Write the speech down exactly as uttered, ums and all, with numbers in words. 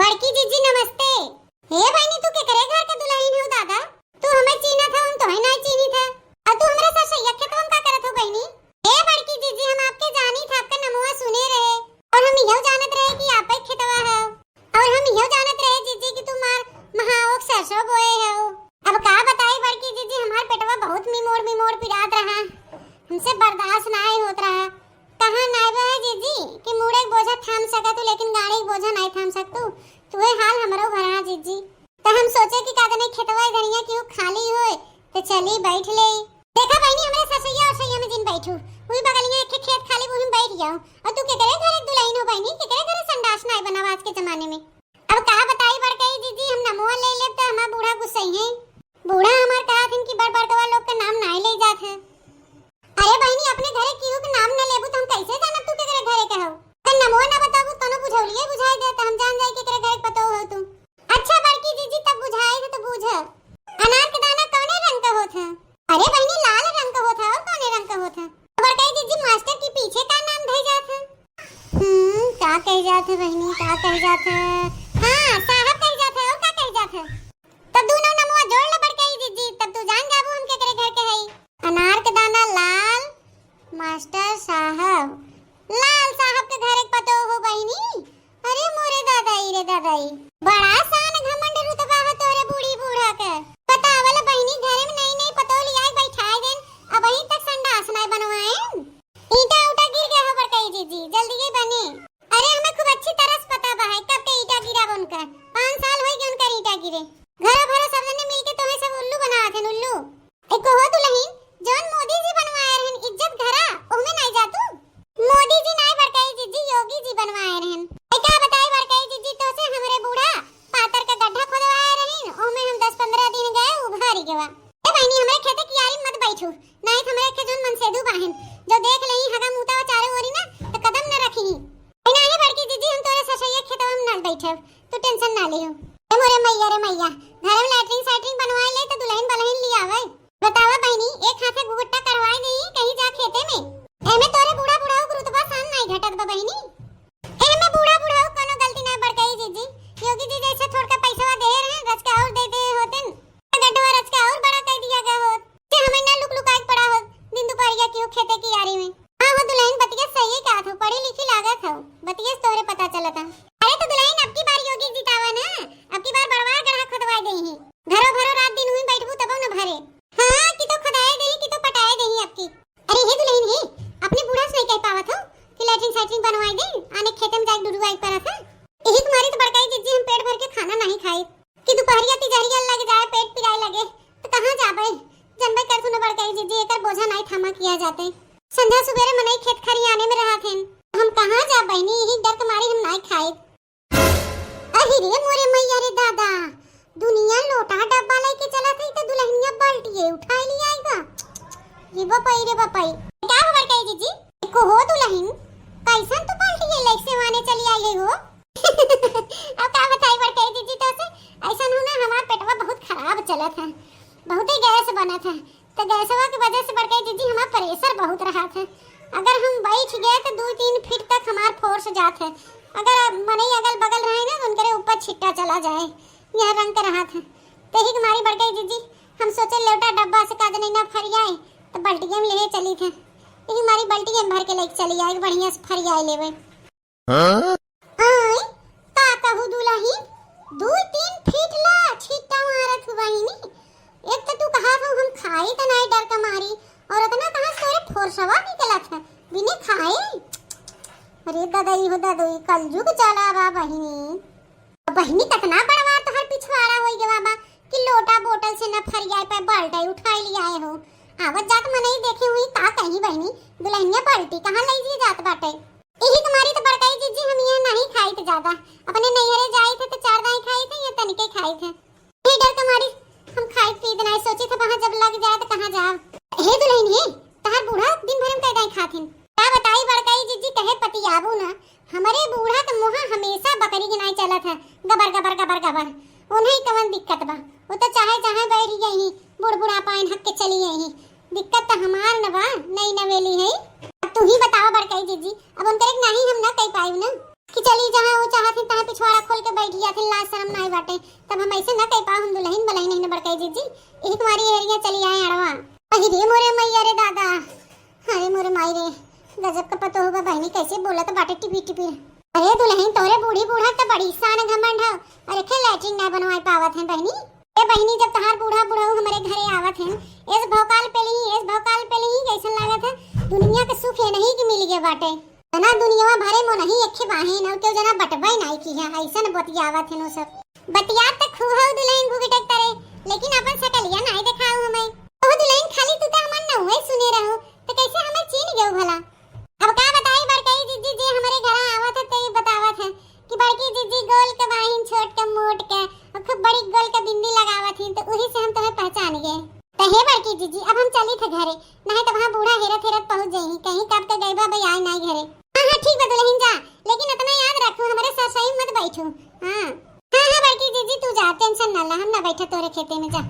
बड़की जीजी नमस्ते। हे बहिनी, तू केकरे घर के दुलहिन हो दादा? तू हमें चीन्हत हो, हम तोहे नाहीं चीन्हित है। अउर तू हमरे सरसैया खेतवा में का करत हो बहिनी? हे बड़की जीजी, हम आपके जानित है, आपका नमवा सुने रहे, अउर हम इहो जानत रहे कि आपे खेतवा है, अउर हम इहो जानत रहे जीजी कि तू मार महाओक सरसों बोए हो। अब का बताई बड़की जीजी, हमार पेटवा बहुत मिमोड़ मिमोड़ पिरात रहा, हमसे बर्दाश्त नाहीं होत रहा। कहाँ नाहीं बा है जीजी कि मूड़े के बोझा थाम सकत हूँ, लेकिन गाड़ी के बोझा नाहीं थाम सकतू। तुहे हाल हमरो भरा जीजी। त हम सोचे कि का जाने खेतवा धनिया केहू खाली होए, त चली बैठ लेई। देखा बहिनी, हमरे सरसैया ओरसैया में जिन बैठू, वही बगलिया एक खेत खाली, वही में बैठ जाओ। अउर तू केकरे घरे दुलहिन हो बहिनी, केकरे घरे संडास नाहीं बनावा आज के जमाने में। अब का बताई बड़कई जीजी, हम नमवा ले लेब त हमार बूढ़ा गुस्सई हैं। बूढ़ा हमार कहत हन कि बड़ बड़कवा लोग के नाम नाहीं ले जात है। अरे बहिनी, अपने घरे केहू के नाम न लेबू त हम कैसे जानब तू केकरे घरे के हऊ? त नमवा न बताबू, तनो बुझौलिए बुझाई दे, त हम जान जाई केकरे घरे के पतोह हो तू। अच्छा बड़की जीजी, तब बुझाई है त बूझ। अनार के दाना कौने रंग का होत है? अरे बहिनी, लाल रंग का होत है, और कौने रंग का होत है? तो बड़कई जीजी, मास्टर के पीछे का नाम धई जात है? हम्म, का कह जात है बहिनी, का कह जात है? हाँ, साहब कह जात है, और का कह जात है? तब दोनों नमवा जोड़ ले बड़कई जीजी, तब तू जान जाबू हम केकरे घर के हई। अनार के दाना लाल, मास्टर साहब, लाल साहब के घर एक पतोह हो बहिनी। अरे मोरे दादाई रे दादाई, बड़ा शान घमंड रुतबा है तोरे बूढ़ी बूढ़ा के। बतावल बहिनी, घरे में नई नई पतोह लियाई बैठाए देन, अबहीं तक संडास नाहीं बनवाएन। ईंटा उटा गिर गया हो बड़कई जीजी, जल्दी ही बने। अरे हमें खूब अच्छी तरह से पता बा है कब के ईंटा गिरा बा उनकर। पाँच साल होई गए उनकर ईंटा गिरे। घरो भरो सब जने मिलके तोहे सब उल्लू बनावत हन, उल्लू। एको हो दुलहिन, जौन मोदी जी बनवाए रहन इज्जत घरा, ओहमे नाई जा तू? मोदी जी नाई बड़कई जीजी, योगी जी बनवाए रहन। ए का बताई बड़कई जीजी तोसे, हमरे बूढ़ा पातर के गड्ढा खोदवाए रहिन, ओहमे हम दस पन्द्रह दिन गए, उभारी गवा। ए बहिनी, हमरे खेते कियारी मत बैठू, नाई त हमरे के जौन मनसेधू बाहिन, जो देख लेई हगा मूता चारों ओरी ना, त कदम न रखी। ए नाई बड़की जीजी, हम तोरे ससुइया खेतवा में न बैठब, तू tension ना लियो। ए मोरे मैया रे मैया, घर में latrine साइट्रिन बनवाए ले त दुलहिन बलहिन लियावे। बतावा बहिनी, एक हाथे घुघुट्टा करवाए देई कहीं जा खेते में। एमे तोरे बूढ़ा बुढ़ऊ के रुतबा शान नाई घटत बा बहिनी। एमे बूढ़ा बुढ़ऊ कोनो गलती नाई बड़कई जीजी। योगी जी जैसे थोड़का पैसवा देहे रहे, रच के और दे दे होतेन। गड्ढवा रच के और बड़ा कर दिया गया होत। जे हमें ना लुक लुकाए के पड़ा होत, दिन दुपहरिया की हो खेते की यारी में। हाँ हो दुलहिन, बतिया सही कहत हो, पढ़ी लिखी लागत हो, बतिया से तोहरे पता चलत है। अरे तो दुलहिन, अब की बार योगी जितावा ना, अब की बार बड़वा गड्ढा खोदवाए देई ही। घरो भरो रात दिन हुई बैठबू तबो न भरे। हाँ, कि तो खदाए देही, कि तो पटाए देही अब की। अरे हे दुलहिन हे, अपने बूढ़ा से नहीं कह पावत हो कि latrine साइट्रिन बनवाई दे, आने खेते में जाके डुडुआई परत है। यही तुम्हारी तो बड़काई जीजी हम पेट भर के खाना नहीं खाई कि दुपहरिया तिजहरिया लग जाए, पेट पिराए लगे, तो कहाँ जाबे? जनबे करथु न बड़काई जीजी, एकर बोझा नहीं थामा किया जाते। संध्या सुबेरे मनई खेत खरियाने में रहत हैं, हम कहाँ जाब बहिनी, यही डर के मारे हम नहीं खाई। अहि रे मोरे मैया रे दादा, दुनिया लोटा डब्बा लेके चलत है तो दुलहिनिया बाल्टिए उठाए लियाई बा। रे बपई रे बपई। का हो बड़काई जीजी? एको हो दुलहिन, कैसन तू बाल्टिए लेके सेवाने चली आई है हो? अब का बताई बड़काई जीजी तोसे, ऐसन हो ना हमार पेटवा बहुत खराब चलत है, बहुते गैस बनत है। तो गैसवा के वजह से बड़काई जीजी हमार pressure बहुत रहत है। अगर हम बैठ गए तो दो तीन फीट तक हमार force जात है। अगर मनई अगल बगल रहे ना तो उनकरे ऊपर छिट्टा चला जाए, यह रंग के रहत है। तो यही के मारी बड़काई जीजी हम सोचे लोटा डब्बा से का जनी ना फरियाए तो बल्टिया में लेके चली थे। यही मारी बल्टिया में भर के लेके चली आए, बढ़िया से फरियाए लेवे। हाँ? आय, का कहू दुलहिन, दू तीन फीट ला छिट्टा मारत हु बहिनी। एक तो तू कहा हो हम खाई त नाई डर के मारी, और इतना कहाँ से तोरे forceवा निकलत है, बिने खाए? अरे दादा, ई हो दादा, ई कलजुग चला बा बहिनी। बहिनी, कतना बड़वा तोहर पिछवाड़ा होई गवा बा कि लोटा बोतल से न फरियाए पे बाल्टी उठाई लियाए हो। आवत जात मनई देखे हुई का कहीं बहिनी, दुलहिनिया बाल्टी कहाँ लई जी जात बाटे? इही तुम्हारी तो बड़काई जीजी हम यहाँ नहीं खाई थे ज्यादा, अपने नैहरे जाई थे तो चार दाई खाई थे या तनिके खाई थे। ये डर तुम्हारी हम खाई पी नहीं सोची थे, वहाँ जब लग जाए तो कहाँ जाओ। हे दुलहिन हे, तहार बूढ़ा दिन भर में कई दाई खाथिन। का बताई बड़काई जीजी कहे पतियाबू ना, हमरे बूढ़ा के मुँह हमेशा बकरी के नाई चलत है, गबर, गबर, गबर, गबर। उन्हें कवन दिक्कत बा, वो तो चाहे जहाँ बैठ गई ही, बूढ़ बुढ़ापा इन्हक के चली गई ही। दिक्कत तो हमार न बा, नई नवेली है। अब तू ही बतावा बड़काई जीजी, अब उनकरे के नाही हम ना कह पाई ना। कि चली जहाँ वो चाहत ही तहाँ पिछवाड़ा खोल के बैठ जात ही, लाज शरम नाई बाटे। तब हम ऐसे ना कह पाओ, हम दुलहिन बलहिन नहीं न बड़काई जीजी, यही तुम्हारी एरिया चली आए अड़वा। अहि रे मोरे मैया रे दादा, अरे मोरे माई रे, गजब का पतो होगा बहिनी, कैसे बोलत बाटे टिपी टिपी। अरे दुलहिन, तोरे बूढ़ी बूढ़ा त बड़ी शान घमंड है, अरे खे लैट्रिन ना बनवाए पावत है बहिनी। ए बहिनी, जब तहार बूढ़ा बुढ़ऊ हमरे घरे आवत हैं, एस भौकाल पे लिही, एस भौकाल पे लिही, कैसन लागत है? दुनिया के सुख ये नहीं कि मिल गया बाटे। तना दुनिया भरे मो नहीं एक्खे बाहें, और केहू जना बटबे नहीं की है, ऐसन बतियावत हैं उ सब। बतियात त खूब हऊ दुलहिन घुघटक तरे, लेकिन अपन सकलिया नहीं देखाऊ हमें। ओह दुलहिन, खाली तू त हमर नउए सुने रहो, त कैसे हमें चीन गयो भला? अब का बताई बड़कई जीजी, जे हमरे घरा आवत है, ते बतावत है कि बड़की जीजी गोल के बाहिन छोट के मोट के, और खूब बड़ी गोल के बिंदी लगावत ही, तो उही से हम तुम्हें पहचान गए। तो हे बड़की जीजी, अब हम चली थे घरे, नहीं तो वहाँ बूढ़ा हेरत हेरत पहुँच जाई, कहीं कब के गई बा भाई आई नहीं घरे। हाँ, हाँ, ठीक बा दुलहिन, जा, लेकिन इतना याद रखू, हमरे सरसई मत बैठू। हाँ, हाँ, हाँ, बड़की जीजी, तू जा, टेंशन ना ला, हम ना बैठे तोरे खेते में, जा।